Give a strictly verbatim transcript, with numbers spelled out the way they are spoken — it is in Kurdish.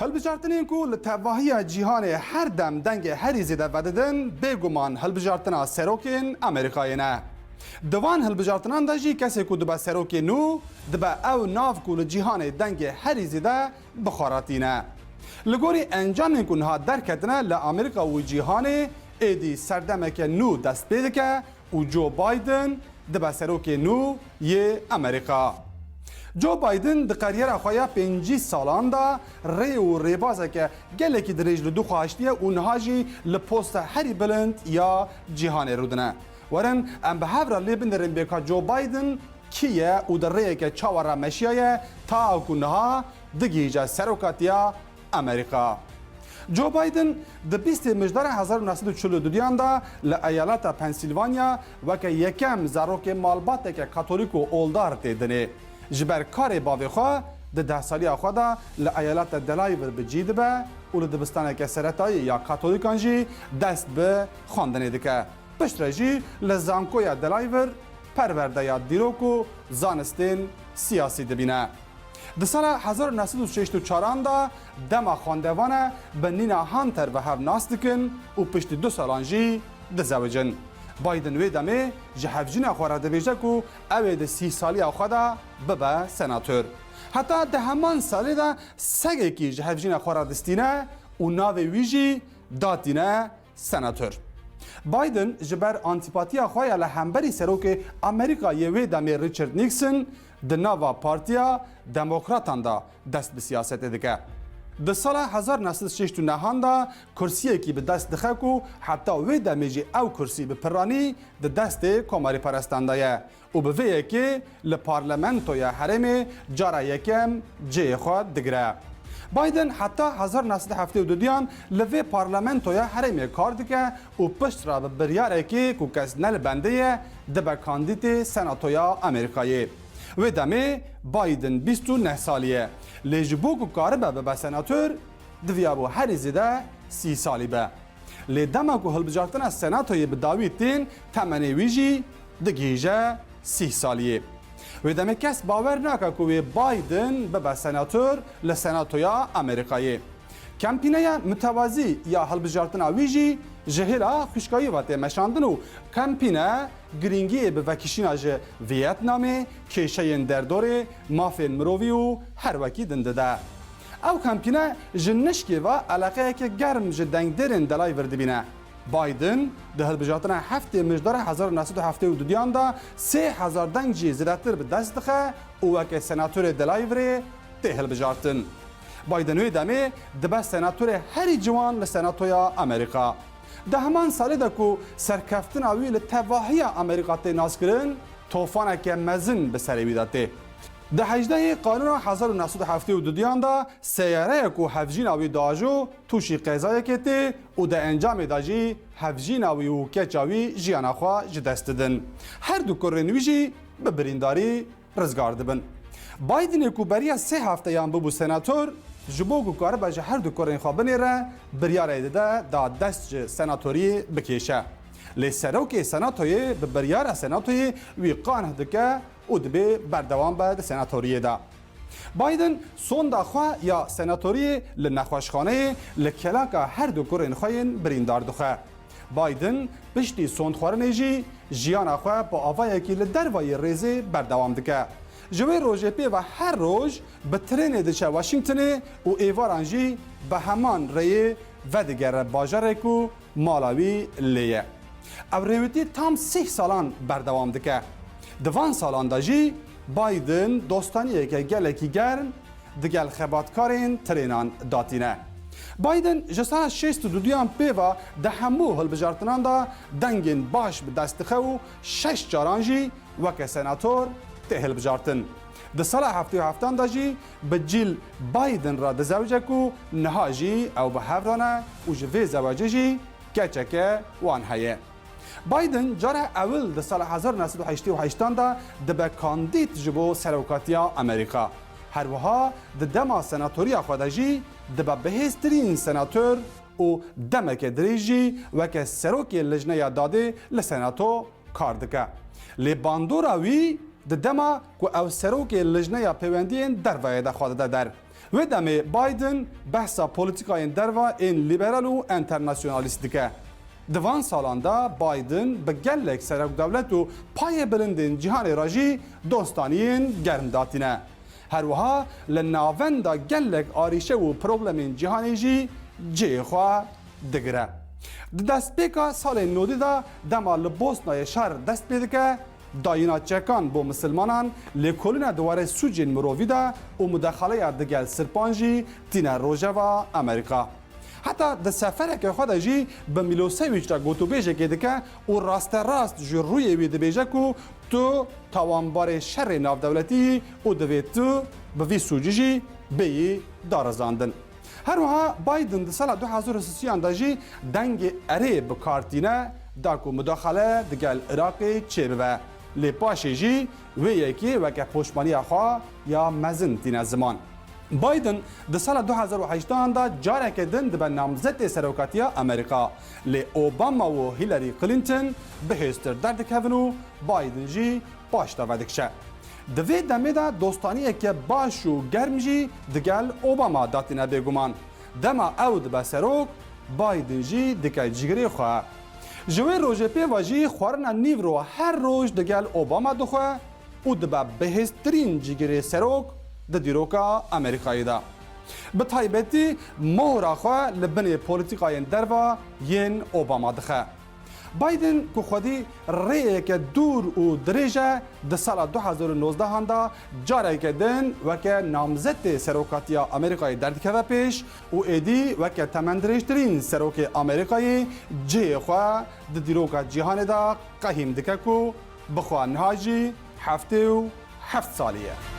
Hilbijartinên ku li tevahiya cîhanê her dem dengê herî zêde vedidin, bêguman hilbijartina serokên Amerîkayê ne. Di van hilbijartinan de jî kesê ku dibe serokê nû, dibe ew nav ku li cîhanê dengê herî zêde bi xwe re tîne. Li gorî encamên ku niha derketine li Amerîka û cîhanê, êdî serdemeke nû dest pê dike û Joe Biden dibe serokê nû yê Amerîka. Joe Biden di kariyera xwe ya pêncî salan de rê û rêbazeke gelekî dirêj li dû xwe hiştiye û niha jî li posta herî bilind ya cîhanê rûdine. Werin em bi hev re lê binêrin bê ka Joe Biden kî ye û di rêyeke çawa re meşiyaye ta ku niha digihîje serokatiya Amerîka. Joe Biden di bîstê Mijdara hezar û neh sed û çil û duyan de li eyaleta Pensilvanya weke yekem zarokê malbateke Katolîk û oldar tê dinê. Ji ber karê bavê xwe di deh saliya xwe de li eyaleta Delaware bi cî dibe û li dibistaneke seretayî ya Katolîkan jî dest bi xwendinê dike. Piştre jî li Zankoya Delaware perwerdeya dîrok û zanistên siyasî dibîne. Di sala hezar û neh sed û şêst û çaran de dema xwendevane bi Nina Hunter ve hev nas dikin û piştî du salan jî dizewicin. Biden wê demê ji hevjîna xwe re dibêje ku ew ê di sîh saliya xwe de bibe senator. Heta di heman salê de segekî ji hevjîna xwe re distîne û navê wî jî datîne senator. Biden ji ber antîpatiya xwe ya li hemberî serokê Amerîka yê wê demê Richard Nixon di nava Partiya Demokratan de dest bi siyasetê dike. Di sala hezar neh sed û şêst û nehan de kursiyekî bi dest dixe ku heta wê demê jî ew kursî bi piranî di destê komarîperestan de ye û bi vê yekê li parlamentoya herêmê cara yekem cihê xwe digire. Biden heta hezar neh sed û heftê û duyan li vê parlamentoya herêmê kar dike û piştre bi biryarekê ku kes ne li bendê ye, dibe kandîtê senatoya Amerîkayê. Wê demê Biden bîst û neh salî ye. Lê ji bo ku karibe bibe senator, diviyabû herî zêde sî salî be. Lê dema ku hilbijartina senatoyê bi dawî tên, temenê wî jî digihîje sîh saliyê. Wê demê kes bawer nake ku wê Biden bibe senator li senatoya Amerîkayê. Kempîneya mitewazî ya hilbijartina wî jî ji hêla xwişkayî ve tê meşandin û kempîne giringiyê bi vekişîna ji Vietnamê, kêşeyên derdorê, mafên mirovî û her wekî din dide. Ew kempîne ji nişkê ve eleqeyeke germ ji dengdêrên Delayvir dibîne. Biden di hilbijartina heftê Mijdara hezar û neh sed û heftê û duyan de sê hezar deng jî zêdetir bi dest dixe û weke senatorê Delayvirê tê hilbijartin. Biden wê demê dibe senatorê herî ciwan li Senatoya Amerîka. Di heman salê de ku serkeftina wî li tevahiya Amerîka tê naskirin, tofaneke mezin bi serê wî de tê. Di hejdehê Kanûna hezar û neh sed û heftê û duduyan de seyareyek ku hevjîna wî diajo tûşî qezayekê tê û di encamê de jî hevjîna wî û keça wî jiyana xwe ji dest didin. Her du kurên wî jî bi birîndarî rizgar dibin. Bidenê ku beriya sê hefteyan bibû senator, ji bo ku karibe ji her du kurên xwe binêre, biryarê dide da dest ji senatoriyê bikêşe. Lê serokê senatoyê bi biryara senatoyê wî qanih dike û dibê berdewam be di senatoriyê de. Biden sonda xwe ya senatoriyê li nexweşxaneyê li kelaka her du kurên xwe yên birîndar dixwe. Biden piştî sondxwarinê jî jiyana xwe bi avayekî li dervayî rêzê berdewam dike. Ji wê rojê pê ve her roj bi trênê diçe Washingtonê û êvaran jî bi heman rêyê vedigere bajarê ku mala wî lê ye. Ev rêwîtî tam sîh salan berdewam dike. Di van salan de jî Biden dostaniyeke gelekî germ digel xebatkarên trênan datîne. Biden ji sala şêst û duduyan pê ve di hemû hilbijartinan de dengên baş bi dest dixe û şeş caran jî weke senator tê hilbijartin. Di sala heftê û heftan de jî bi Jill Biden re dizewce ku niha jî ew bi hev re ne û ji vê zewecê jî keçeke wan heye. Biden cara ewil di sala hezar neh sed û heştê û heştan de dibe kandîd ji bo serokatiya Amerîka. Her wiha di dema senatoriya xwe de jî dibe bihêztirîn senator û demeke dirêj jî weke serokê lijneya dadê li senato kar dike. Lê bandora wî di dema ku ew serokê lijneya pêwendiyên derveyê de xwe dide der. Wê demê Biden behsa polîtîkayên derva ên lîberal û enternasyonalîst dike. Di van salan de Biden bi gelek serokdewlet û payê bilindên cîhanê re jî dostaniyên germ datîne. Her wiha li navenda gelek arîşe û problemên cîhanê jî cihê xwe digire. Di destpêka salên nodî de dema li Bosnayê şer dest pê dike, dayîna çekan bo misilmanan, lêkolîna di warê sûcên mirovî de û mudaxaleya digel sirpan jî tîne rojeva Amerîka. Heta di sefereke xwe de jî bi Milosevic re gotûbêjekê dike û rasterast ji rûyê wî dibêje ku tu tawanbarê şerê navdewletî yî û divê tu bi vî sûcî jî bêyî darizandin. Her wiha Biden di sala du hezar û sisiyan de jî dengê erê bi kar tîne da ku mudaxale digel Iraqê çêbibe. Lê paşê jî wê yekê weke poşmaniya xwe ya mezin tîne ziman. Biden di sala du hezar û hejdehan de careke din dibe namzetê serokatiya Amerîka. Lê Obama û Hillary Clinton bihêztir derdikevin û Biden jî paş de vedikişe. Di vê demê de dostaniyeke baş û germ jî digel Obama datîne bêguman. Dema ew dibe serok, Biden jî dike cigirê xwe. Ji wê rojê pê ve jî xwarina nîvro her roj digel Obama dixwe û dibe bihêztirîn cigirê serok di dîroka Amerîkayê de. Bi taybetî mohra xwe li binê polîtîkayên derva yên Obama dixe. Biden ku xwedî rêyeke dûr û dirêj e, di sala du hezar û nozdehan de careke din weke namzetê serokatiya Amerîkayê derdikeve pêş û êdî weke temendirêjtirîn serokê Amerîkayê cihê xwe di dîroka cîhanê de qehîm dike ku bi xwe niha jî heftê û heft salî ye.